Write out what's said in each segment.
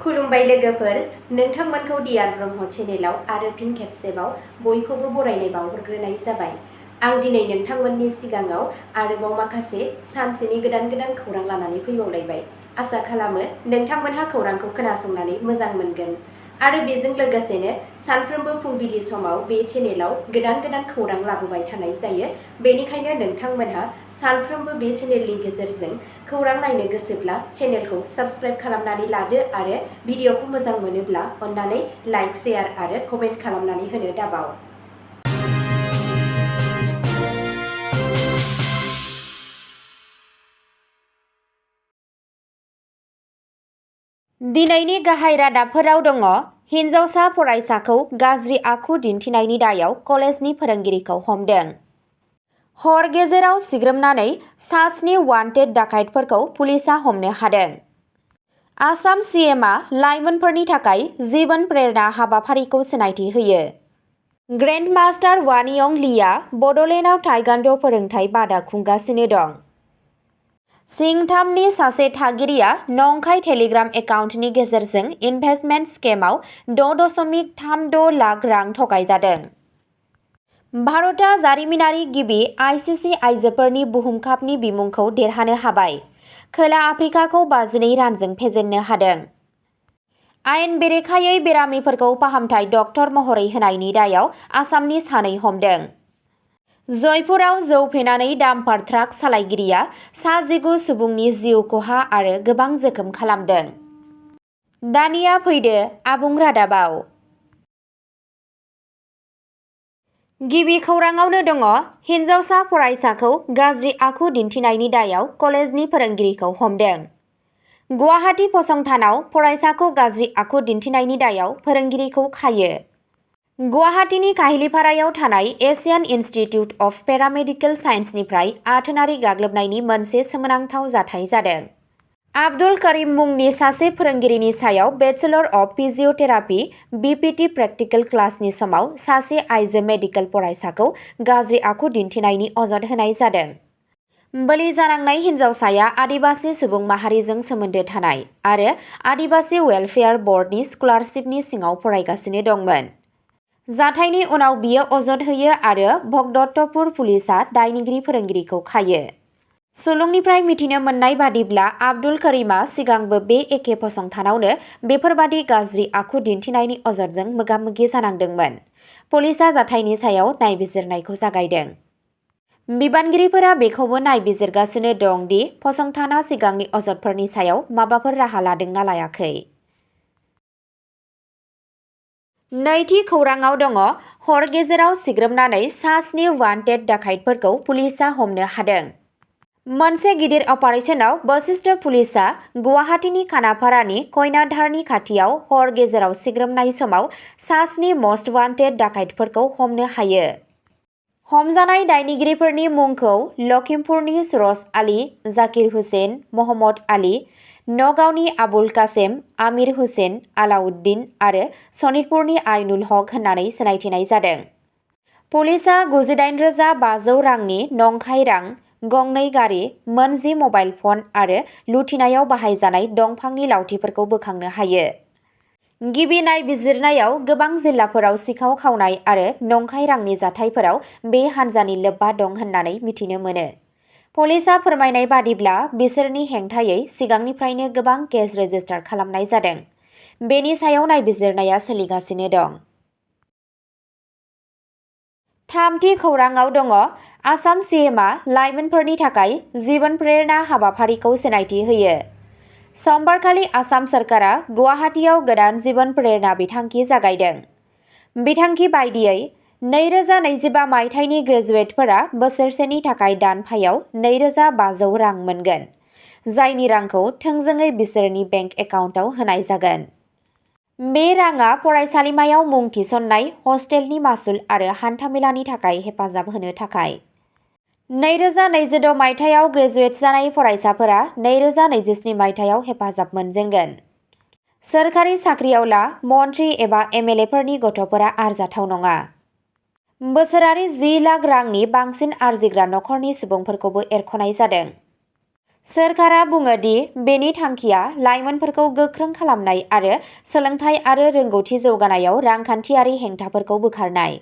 खुलुमबाय लोगोफोर, नोंथांमोनखौ डियार ब्रह्म चेनेलाव आरो फिन खेबसेबाव बयखौबो बरायनाय बावहरग्रोनाय जाबाय। आं दिनै नोंथांमोननि सिगाङाव आरोबाव माखासे सानसेनि गोदान खौरां लानानै फैबावलायबाय। आसा खालामो नोंथांमोनहा खौरांखौ खोनासंनानै मोजां मोनगोन आरो बेजों लोगोसेनो सानफ्रोमबो फुंबिलि समाव बे चेनेलाव गोदान खौरां लाबोबाय थानाय जायो। बेनिखायनो नोंथांमोनहा सानफ्रोमबो बे चेनेलनि गेजेरजों खौरां नायनो गोसोब्ला चेनेलखौ साबस्क्राइब खालामनानै लादो आरो भिडिअखौ मोजां मोनोब्ला अन्नानै लाइक, शेयार आरो कमेन्ट खालामनानै होनो दाबाव। दिनैनि गाहाय रादाबफोराव दङ। हिन्जावसा फरायसाखौ गाज्रि आखु दिन्थिनायनि दायाव कलेजनि फोरोंगिरिखौ हमदों। हर गेजेराव सिग्रोमनानै सा 7 वान्टेड डाकाइतफोरखौ पुलिसआ हमनो हादों। आसाम सीएमआ लाइमोनफोरनि थाखाय जीवन प्रेरणा हाबाफारिखौ सिनायथि होयो। ग्रेन्डमास्टार वानियं लीआ बड'लेण्डआव ताइक्वान्ड' फोरोंथाय बादा खुंगासिनो दं। सिंथामनि सासे थागिरिया नंखाय टेलिग्राम एकाउन्टनि गेजेरजों इनभेस्टमेन्ट स्केमआव 6.36 लाख रां थगायजादों। भारतआ जारिमिनारि गिबि आईसीसी आइजोफोरनि बुहुम कापनि बिमुंखौ देरहानो हाबाय। खोला आफ्रिकाखौ 52 रानजों फेजेननो हादों। आयेन बेरेखायै बेरामिफोरखौ फाहामथाय डक्टर महरै होनायनि दायाव आसामनि सानै हमदों। जयपुराव जौ फेनानै डाम्पार ट्राक सालायगिरिया सा 19 सुबुंनि जिउ खहा आरो गोबां जोखोम खालामदों। दानिया फैदो आबुं रादाबाव। गिबि खौराङावनो दङ। हिन्जावसा फरायसाखौ गाज्रि आखु दिन्थिनायनि दायाव कलेजनि फोरोंगिरिखौ हमदों। गुवाहाटी फसंथानाव फरायसाखौ गाज्रि आखु दिन्थिनायनि दायाव फोरोंगिरिखौ खायो। गुवाहाटीनि काहिलिपारायाव थानाय एसियान इन्स्टिट्युट अफ पेरामेडिकेल साइन्सनिफ्राय आथोनारि गाग्लोबनायनि मोनसे सोमोनांथाव जाथाय जादों। आब्दुल करिम मुंनि सासे फोरोंगिरिनि सायाव बेचेलर अफ फिजिअथेरापि (बीपीटी) प्रेक्टिकेल क्लासनि समाव सासे आइजो मेडिकेल फरायसाखौ गाज्रि आखु दिन्थिनायनि अजद होनाय जादों। बोलि जानांनाय हिन्जावसाया आदिबासि सुबुं माहारिजों सोमोन्दो थानाय आरो आदिबासि वेलफेयार बर्डनि स्कलारशिपनि सिङाव फरायगासिनो दंमोन। जाथायनि उनाव बियो अजद होयो आरो भगदत्तपुर पुलिसआ दायनिगिरि फोरोंगिरिखौ खायो। सुलुंनिफ्राय मिथिनो मोननाय बादिब्ला आब्दुल करिमआ सिगांबो बे एखे फसंथानावनो बेफोरबादि गाज्रि आखु दिन्थिनायनि अजदजों मोगा-मोगि जानांदोंमोन। पुलिसआ जाथायनि सायाव नायबिजिरनायखौ जागायदों। बिबानगिरिफोरा बेखौबो नायबिजिरगासिनो दं दि फसंथाना सिगांनि अजदफोरनि सायाव माबाफोर राहा लादोंना लायाखै। नैथि खौराङाव दङ। हर गेजेराव सिग्रोमनानै सा 7 वान्टेड डाकाइतफोरखौ पुलिसआ हमनो हादों। मोनसे गिदिर अपारेसनाव बशिष्ठ पुलिसआ गुवाहाटीनि खानापारानि कयनाधारनि खाथियाव हर गेजेराव सिग्रोमनाय समाव सा 7 मस्ट वान्टेड डाकाइतफोरखौ हमनो हायो। हमजानाय दायनिगिरिफोरनि मुंखौ लखिमपुरनि सुरज आली, जाकिर हुसेन, महम्मद आली, नगावनि आबुल कासेम, आमिर हुसेन, आलाउद्दिन आरो सनितपुरनि आइनुल हक होननानै सिनायथिनाय जादों। पुलिसआ 98,500 रांनि नंखाय रां, गंनै गारि, मोन 10 मबाइल फन आरो लुथिनायाव बाहायजानाय दंफांनि लावथिफोरखौ बोखांनो हायो। गिबि नायबिजिरनायाव गोबां जिल्लाफोराव सिखाव खावनाय आरो नंखाय रांनि जाथायफोराव बे हान्जानि लोब्बा दं होननानै मिथिनो मोनो। पुलिसआ फोरमायनाय बादिब्ला बिसोरनि हेंथायै सिगांनिफ्रायनो गोबां केस रेजिस्टार खालामनाय जादों। बेनि सायाव नायबिजिरनाया सोलिगासिनो दं। थामथि खौराङाव दङ। आसाम सीएमआ लाइमोनफोरनि थाखाय जीवन प्रेरणा हाबाफारिखौ सिनायथि होयो। समबारखालि आसाम सोरखारा गुवाहाटीआव गोदान जीवन प्रेरणा बिथांखि जागायदों। बिथांखि बायदियै 2025 मायथाइनि ग्रेजुवेटफोरा बोसोरसेनि थाखाय दानफायाव 2,500 रां मोनगोन, जायनि रांखौ थोंजोङै बिसोरनि बेंक एकाउन्टआव होनाय जागोन। बे राङा फरायसालिमायाव मुं थिसननाय, हस्टेलनि मासुल आरो हान्थामेलानि थाखाय हेफाजाब होनो थाखाय। 2026 मायथाइयाव ग्रेजुवेट जानाय फरायसाफोरा 2027 मायथाइयाव हेफाजाब मोनजेनगोन। सोरखारि साख्रिआवला, मन्थ्रि एबा एमएलएफोरनि गथ'फोरा आरजाथाव नङा। बोसोरारि 10 लाख रांनि बांसिन आरजिग्रा नखरनि सुबुंफोरखौबो एरख'नाय जादों। सोरखारा बुङो दि बेनि थांखिया लाइमोनफोरखौ गोख्रों खालामनाय आरो सोलोंथाइ आरो रोंगौथि जौगानायाव रांखान्थियारि हेंथाफोरखौ बोखारनाय।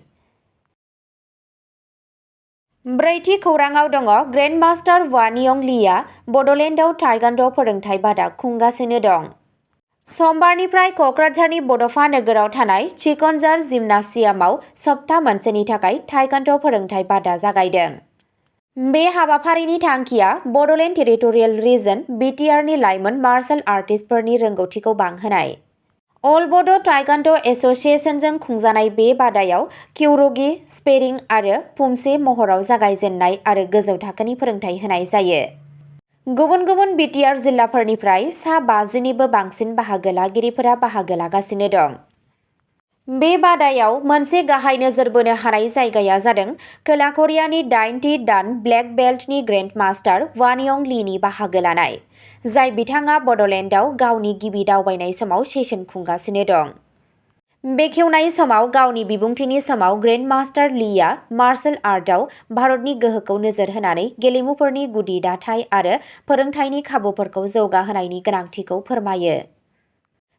ब्रैथि खौराङाव दङ ग्रेन्डमास्टार वानियं लीया बड'लेण्डआव ताइक्वान्ड' फोरोंथाय बादा खुंगासिनो दं। समबारनिफ्राय क'क्राझारनि बड'फा नोगोराव थानाय चिकनजार जिमनासियामाव सप्ता मोनसेनि थाखाय ताइक्वान्ड' फोरोंथाय बादा जागायदों। बे हाबाफारिनि थांखिया बड'लेण्ड टेरिटरियेल रिजन (BTR) नि लाइमोन मार्शल आर्टिस्टफोरनि रोंगौथिखौ बांहोनाय। अल बड' ताइक्वान्ड' एस'सिएशनजों खुंजानाय बे बादायाव क्युर'गि, स्पेरिं आरो पुमसे महराव जागायजेन्नाय आरो गोजौ थाखोनि फोरोंथाय होनाय जायो। गुबुन गुबुन BTR जिल्लाफोरनिफ्राय सा 50निबो बांसिन बाहागो लागिरिफोरा बाहागो लागासिनो दं। बे बादायाव मोनसे गाहाय नोजोर बोनो हानाय जायगाया जादों खोला करियानि 8थि दान ब्लेक बेल्टनि ग्रेन्डमास्टार वानियं लीनि बाहागो लानाय, जाय बिथाङा बड'लेण्डआव गावनि गिबि दावबायनाय समाव सेसन खुंगासिनो दं। बेखेवनाय समाव गावनि बिबुंथिनि समाव ग्रेन्डमास्टार लीया मार्शल आर्टआव भारतनि गोहोखौ नोजोर होनानै गेलेमुफोरनि गुदि दाथाय आरो फोरोंथायनि खाबुफोरखौ जौगाहोनायनि गोनांथिखौ फोरमायो।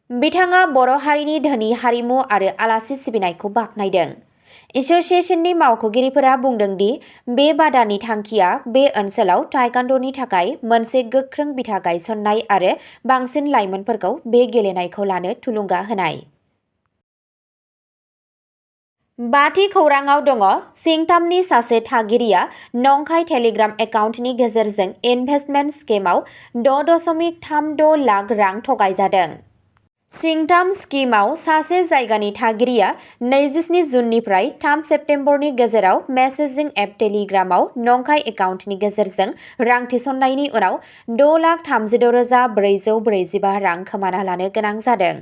बिथाङा बर' हारिनि धोनि हारिमु आरो आलासि सिबिनायखौ बाख्नायदों। एस'सिएशननि मावख'गिरिफोरा बुंदों दि बे बादानि थांखिया बे ओनसोलाव ताइक्वान्ड'नि थाखाय मोनसे गोख्रों बिथा गायसन्नाय आरो बांसिन लाइमोनफोरखौ बे गेलेनायखौ लानो थुलुंगा होनाय। बाथि खौराङाव दङ सिंतामनि सासे थागिरिया नंखाय टेलिग्राम एकाउन्टनि गेजेरजों इनभेस्टमेन्ट स्किमआव 6.36 लाख रां थगायजादों। सिंताम स्किमआव सासे जायगानि थागिरिया 27 जुननिफ्राय 3 सेप्तेम्बरनि गेजेराव मेसेजिं एप टेलिग्रामाव नंखाय एकाउन्टनि गेजेरजों रां थिसननायनि उनाव 6,36,445 रां खोमाना लानो गोनां जादों।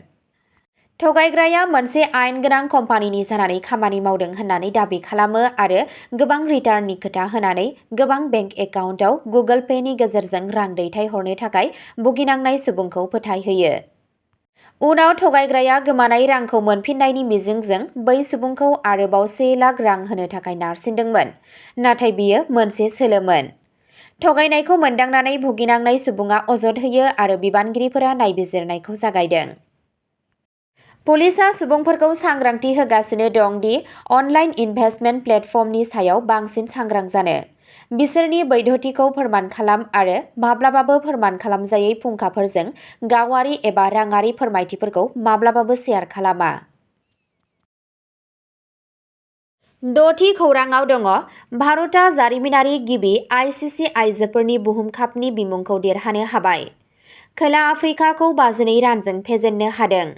थगायग्राया मोनसे आयेन गोनां कम्पानिनि जानानै खामानि मावदों होननानै दाबि खालामो आरो गोबां रिटार्ननि खोथा होनानै गोबां बेंक एकाउन्टआव गुगोल पेनि गेजेरजों रां दैथायहरनो थाखाय भुगिनांनाय सुबुंखौ फोथायहोयो। उनाव थगायग्राया गोमानाय रांखौ मोनफिननायनि मिजिंजों बै सुबुंखौ आरोबाव 1 लाख रां होनो थाखाय नारसिनदोंमोन, नाथाय बियो मोनसे सोलोमोन। थगायनायखौ मोनदांनानै भुगिनांनाय सुबुङा अजद होयो आरो बिबानगिरिफोरा नायबिजिरनायखौ जागायदों। पुलिसआ सुबुंफोरखौ सांग्रांथि होगासिनो दं दि अनलाइन इनभेस्टमेन्ट प्लेटफर्मनि सायाव बांसिन सांग्रां जानो। बिसोरनि वैधथिखौ फोरमान खालाम आरो माब्लाबाबो फोरमान खालामजायै फुंखाफोरजों गावारि एबा राङारि फोरमायथिफोरखौ माब्लाबाबो शेयार खालामा। द'थि खौराङाव दङ भारतआ जारिमिनारि गिबि ICC आइजोफोरनि बुहुम कापनि बिमुंखौ देरहानो हाबाय। खोला आफ्रिकाखौ 5-2 रानजों फेजेननो हादों।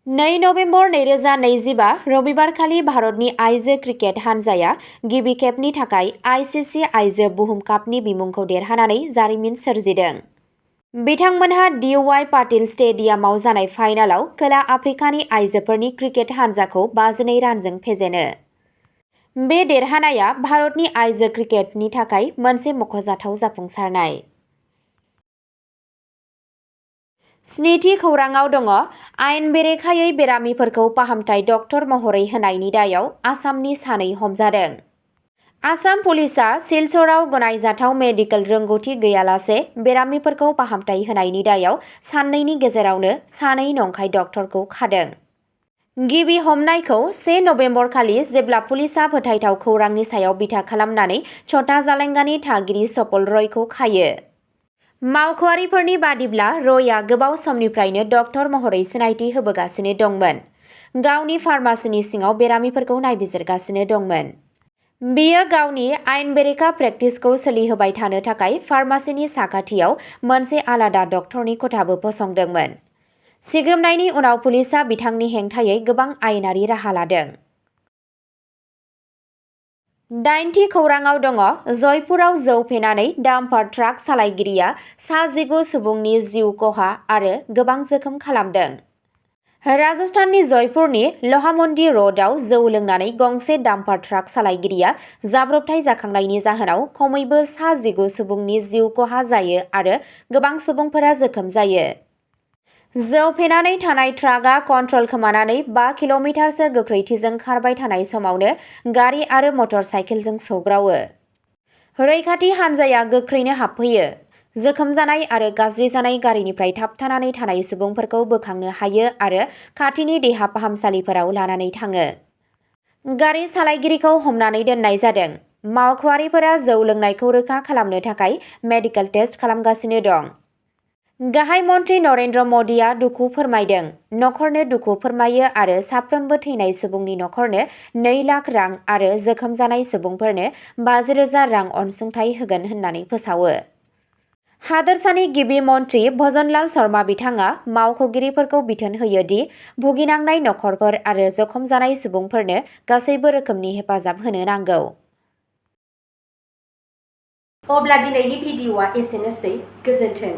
2 नबेम्बर 2025 रबिबारखालि भारतनि आइजो क्रिकेट हानजाया गिबि खेबनि थाखाय ICC आइजो बुहुम कापनि बिमुंखौ देरहानानै जारिमिन सोरजिदों। बिथांमोनहा DY पाटिल स्टेडियामाव जानाय फाइनालाव खोला आफ्रिकानि आइजोफोरनि क्रिकेट हानजाखौ 5-2 रानजों फेजेनो। बे देरहानाया भारतनि आइजो क्रिकेटनि थाखाय मोनसे मख'जाथाव जाफुंसारनाय। स्निथि खौराङाव दङ आयेन बेरेखायै बेरामिफोरखौ फाहामथाय डक्टर महरै होनायनि दायाव आसामनि 2 हमजादों। आसाम पुलिसआ सिलचराव गनायजाथाव मेडिकेल रोंग'थि गैयालासे बेरामिफोरखौ फाहामथाय होनायनि दायाव साननैनि गेजेरावनो 2 नंखाय डक्टरखौ खादों। गिबि हमनायखौ 1 नबेम्बर खालि जेब्ला पुलिसआ फोथायथाव खौरांनि सायाव बिथा खालामनानै छटा जालेंगानि थागिरि सपल रयखौ खायो। मावख'आरिफोरनि बादिब्ला रयआ गोबाव समनिफ्रायनो डक्टर महरै सिनायथि होबोगासिनो दंमोन। गावनि फार्मासीनि सिङाव बेरामिफोरखौ नायबिजिरगासिनो दंमोन। बियो गावनि आयेन बेरेखा प्रेक्टिसखौ सोलिहोबाय थानो थाखाय फार्मासीनि साखाथियाव मोनसे आलादा डक्टरनि खथाबो फसंदोंमोन। सिग्रोमनायनि उनाव पुलिसआ बिथांनि हेंथायै गोबां आयेनारि राहा लादों। 8थि खौराङाव दङ जयपुराव जौ फेनानै डाम्पार ट्राक सालायगिरिया सा 19 सुबुंनि जिउ खहा आरो गोबां जोखोम खालामदों। राजस्थाननि जयपुरनि लहामन्डी र'डआव जौ लोंनानै गंसे डाम्पार ट्राक सालायगिरिया जाब्रबथाय जाखांनायनि जाहोनाव खमैबो सा 19 सुबुंनि जिउ खहा जायो आरो गोबां सुबुंफोरा जोखोम जायो। जौ फेनानै थानाय ट्राकआ कन्ट्रल खोमानानै 5 किल'मिटारसो गोख्रैथिजों खारबाय थानाय समावनो गारि आरो मटर साइकेलजों सौग्रावो। रैखाथि हानजाया गोख्रैनो हाबफैयो। जोखोम जानाय आरो गाज्रि जानाय गारिनिफ्राय थाबथानानै थानाय सुबुंफोरखौ बोखांनो हायो आरो खाथिनि देहा फाहामसालिफोराव लानानै थाङो। गारि सालायगिरिखौ हमनानै दोननाय जादों। मावख'आरिफोरा जौ लोंनायखौ रोखा खालामनो थाखाय मेडिकेल टेस्ट खालामगासिनो दं। गाहाय मन्त्रि नरेन्द्र मदिआ दुखु फोरमायदों। नखरनो दुखु फोरमायो आरो साफ्रोमबो थैनाय सुबुंनि नखरनो 2 लाख रां आरो जोखोम जानाय सुबुंफोरनो 50,000 रां अनसुंथाइ होगोन होननानै फोसावो। हादोरसानि गिबि मन्त्रि भजनलाल शर्मा बिथाङा मावख'गिरिफोरखौ बिथोन होयो दि भुगिनांनाय नखरफोर आरो जखम जानाय सुबुंफोरनो गासैबो रोखोमनि हेफाजाब होनो नांगौ। अब्ला दिनैनि भिडिअ'आ एसेनोसै। गोजोन्थों।